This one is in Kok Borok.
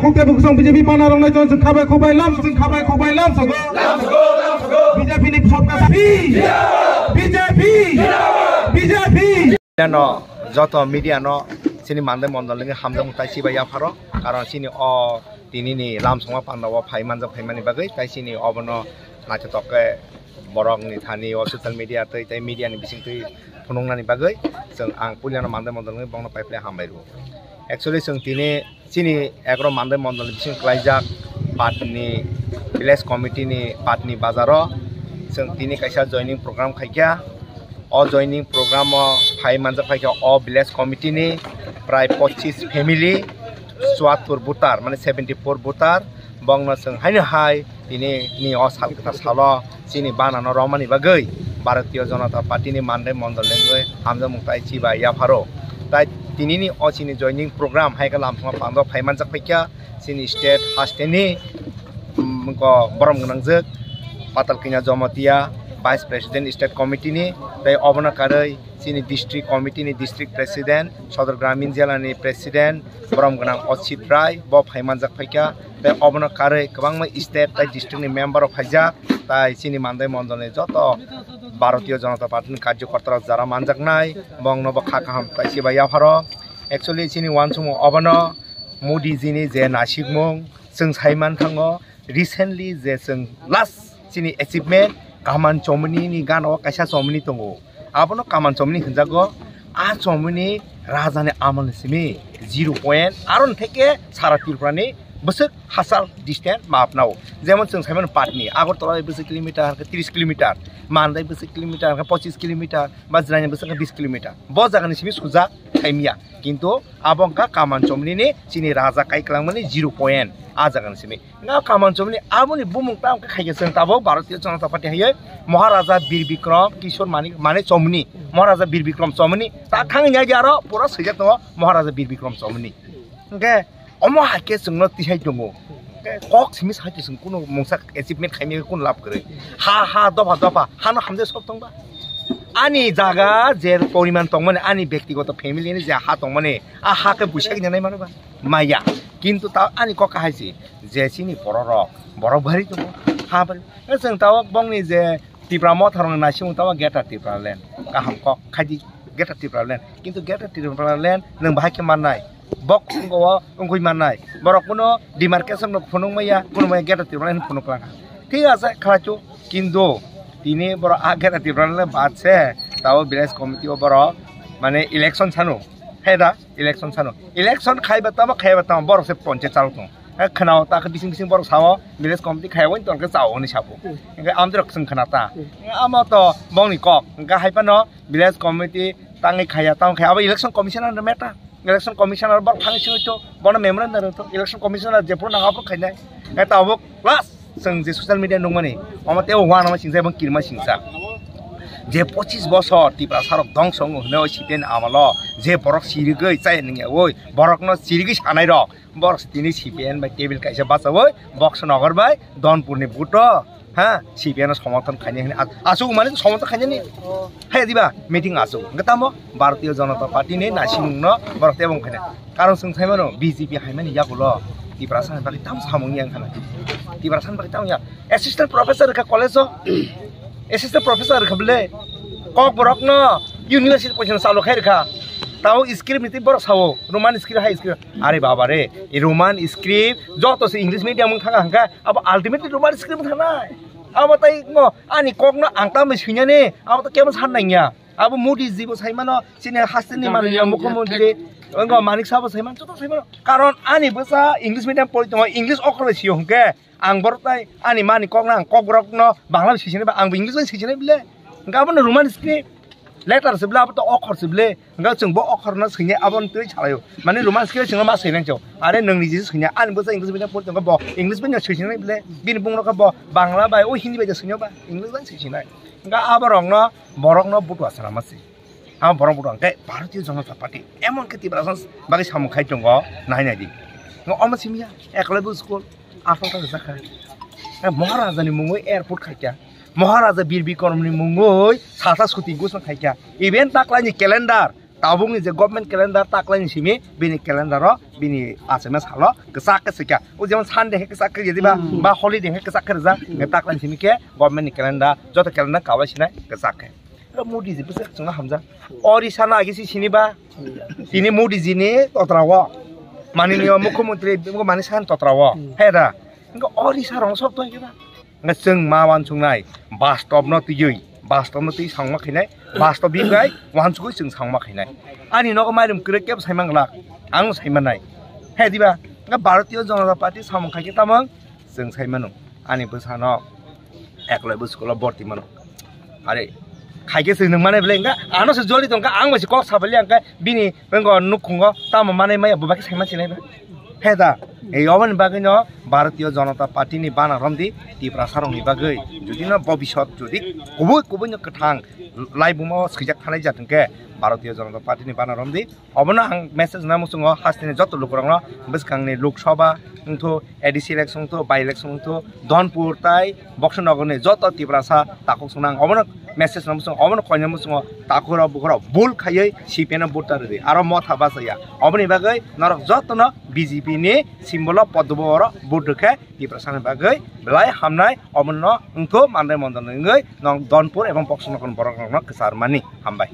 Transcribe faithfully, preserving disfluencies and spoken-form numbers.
Khukte bukhusong B J P pana rok nai chwng khabai khubai lam chwng khabai khubai lam sogo. B J P ni phokna B J P B J P. Nano joto media no chini Mandai Mondol ni hamjak tai chibai yapharo, karon chini o tini ni lam songma panda o phai manjak phaimani bagwi tai chini obono naithotok khe borok ni thani o social media tei tei media ni bising twi phunuknani bagwi chwng ang puilano Mandai Mondol ni bongno pai phlai hambai rwo. Actually chwng tini chini egaro Mandai Mondol ni bising klaijak patni village committee ni patni bazaro chwng tini kaisa joining program khaikha. O joining program o phai manjak phaikha o village committee ni prai pochis family, chuattur voter mane seventy four voter. Bongno chwng haino hai tini ni o sal kwthar salo chini banano romani bagwi Bharatiya Janata Party ni Mandai Mondol ni wngwi hamjakmung tai chibai yapharo. Tai tini ni o chini joining program hai khe lamsongo pando phai manjak phaikha chini state haste ni, um, ko borom gwnangjak Patal Kanya Jamatia, Vice President State Committee ni, tei obono karwi chini District Committee ni District President, Sodor Gramin Jela ni President, borom gwnang Ochit Rai, bo phai manjak phaikha, tei obono karwi kwbangma state tei district ni member rok phaijak, tai chini Mandai Mondol ni joto Bharatiya Janata Party ni karjokorta rok jara manjaknai, bongno bo kha kaham tai chibai yapharo. Actually, chini uansukmung obono Modi ji ni je nasikmung, chwng sai manthango, recently je chwng last chini achievement, Kaman Chomoni ni gana o kaisa chomoni tongo. Abono Kaman Chomoni hinjago, a chomoni raja ni amol ni simi zero point, aro theke sara Tripura ni bwswk hachal distance mapnao. Jemon chwng sai mano patni, Agartala bai bwswk kilometer, hwnkhe tris kilometer, Mandai bwswk kilometer, hwnkhe pochis kilometer, ba Jwraini bwswk hwnkhe bis kilometer. Bo jaga ni simi suja thaimiya. Kintu abo wngkha Kaman Chomoni ni chini raja kaiklangmani zero point a jaga ni simi. Nga Kaman Chomoni aboni bumung tamo khe khaikhe chwng tabuk Bharatiya Janata Party hai Maharaja Bir Bikram Kishore Manik, mane Chomoni, Maharaja Bir Bikram Chomoni. Ta thangwi nai di aro pura swijak tongo Maharaja Bir Bikram Chomoni. Hwnkhe omo hai khe chwngno tisai tongo. Hwnkhe kok simi sai chwng kuno mungsa achievement khaimani kuno lab kwrwi. Ha ha dopha dopha hano hamjak sok tongba. Ani jaga je poriman tongmani, ani bektigoto family ni je ha tongmani, a ha khe buisakni nai mano ba? Maya. Kintu ta ani kok kahai si, je chini borok rok, borok bari tongo, ha bari. E chwng tabuk bongni je Tipra Motha rok naising tabuk Greater Tipraland. Kaham kok khaidi Greater Tipraland. Kintu Greater Tipraland nwng bahai khe mannai. Bok wngwi mannai. Borok kuno demarcation no phunuk maya, kuno maya Greater Tipraland phunuk lang. Thik ase, khlaichu. Kintu tini borok a Greater Tipraland le bad se, tabuk village committee o borok mane election sanu. He da? Election sano. Election khaiba tamo, khaiba tamo, borok se ponche chalo tong. He khwnao ta khe bising bising borok sao, village committee khaiya wng tong khe chao hwnwi sabo. Hwnkhe amtwrok chwng khna ta. Amo to bongni kok. Hwnkhe hai phano village committee tangwi khaiya, tamo khai abo election commissioner no meta. Election commissioner borok thangwi singwi to, bono memorandum rw to, election commissioner jephuru nang aphuru khainai. Hwnkhe tabuk last. Chwng je social media nukmani, omo tei o uanama singsa ebong kirima singsa. Je pochis bosor Tiprasa rok dongso wngo hwnwi o C P I ni amolo je borok sirigwi chaya nungya oi, borokno sirigwi sanai rok, borok tini C P I ni bai table kaisa bachawi, Box Nogor bai Donpur ni buto, ha, C P I no somorthon khainai hwnwi ach-, achuk mani somorthon khainani. Hai diba meeting achuk. Hwnkhe tamo Bharatiya Janata Party ni naisingmungno borok tei ebong khainai. Karon chwng sai mano, B J P hai mani yagulo Tiprasa ni bagwi tamo samung yang khana. Tiprasa ni bagwi tamo ya. Assistant professor rwkha college o. Assistant professor rwkha bwle. Kokborok no university poisa chalo khai rwkha. Tamo script ni twi borok sao, Roman script hai script. Are baba re, Roman script joto se English medium wng thanga hwnkha, abo ultimately Roman script wng thangnai. Abo tai mo ani kok no ang tamni swinani, abo to kebo san nangya. Abo Modi ji bo sai mano, chini haste ni Tamni mani yang mukhyamantri, ya, wngkha Manik Saha bo sai mano, joto sai mano. Karon ani bwsa English medium pori tongo, English okhor bai sio hwnkhe, ang borok tai ani mani kok no ang kokborok no Bangla bai sisinai ba, ang bo English bai sisinai bile. Hwnkhe abo no Roman script, letter se bile, abo to okhor se bile. Hwnkhe chwng bo okhor no swinai abo no twi salaio. Mane Roman script chwng ma swinai chw. Are nwng ni jisi swinai, ani bwsa English medium pori tongo bo, English bai no sisinai bile. Bini bung no khe bo Bangla bai, o Hindi bai swinai ba, English bai sisinai. Hwnkhe abo rok no, borok no butua sana ma se. Abo borok butua hwnkhe Bharatiya Janata Party emon khe Tiprasa bagwi samung khai tongo, nai nai di. Omo simi ya, Eklavya school, atharo ta rijak kha. Maharaja ni mungwi airport khai kha. Maharaja Bir Bikram ni mungwi salsa shooting gusna khai kha. Even taklai ni calendar, Tabukni je government calendar taklaini simi bini calendar o bini achaima salo kwchak khe swikha. O jemon Sunday khe kwchak khe rijak diba, Hmm. ba holiday khe kwchak khe rijak, Hmm. taklaini simi khe government ni calendar, joto calendar kawai sinai kwchak khe. Oro Modi ji bwswk chwngno hamjak. Orissa no agi si sini ba, Hmm. tini Modi ji ni totra o, maniniyo mukhyamantri mani san totra o, Hmm. he da. Hingke Orissa rong sok tong khe ba. Hingke chwng ma wansuknai, bastob no twiwi, bastob no twi sangma khainai, bastob bini bai wansugwi chwng sangma khainai. Ani nogo mairum kwrwi kebo saimang glak, ang saimanai. He diba? Hingke Bharatiya Janata Party samung khai khe tamang chwng saimano. Ani bwsano ekloi bwswk ulo borti mano. Are, khai khe se nwng manai belai hingke ano se joli tongkha, ang bai se kok sabali hingke bini wngko nukhungo tamo manai maya bo bai khe saima sinai ba. He da, ei oboni bagwi no Bharatiya Janata Party ni bana romdi Tiprasa rokni bagwi. Jodi no bobisot jodi kubui kubui no kwthang laibuma o swijak thanai jat hingke Bharatiya Janata Party ni bana romdi. Obono ang message na muchungo hasteni joto lukurokno bwskangni Lok Sabha wngthu, A D C election wngthu, by election wngthu, Dhonpur tai Boxanagarni joto Tiprasa takhuk swnang obono message na muchungo, obono koina muchungo takhurok bukhurok bul khaiwi C P M no vote rwdi, aro motha bachaya. Oboni bagwi norok jotono B J P ni symbol o poddo oro vote rwkhe Tiprasani bagwi belai hamnai, obono wngthu mandai mondol wngwi nong Dhonpur ebong Boxanagarni borokrokno kwchar mani. Hambai.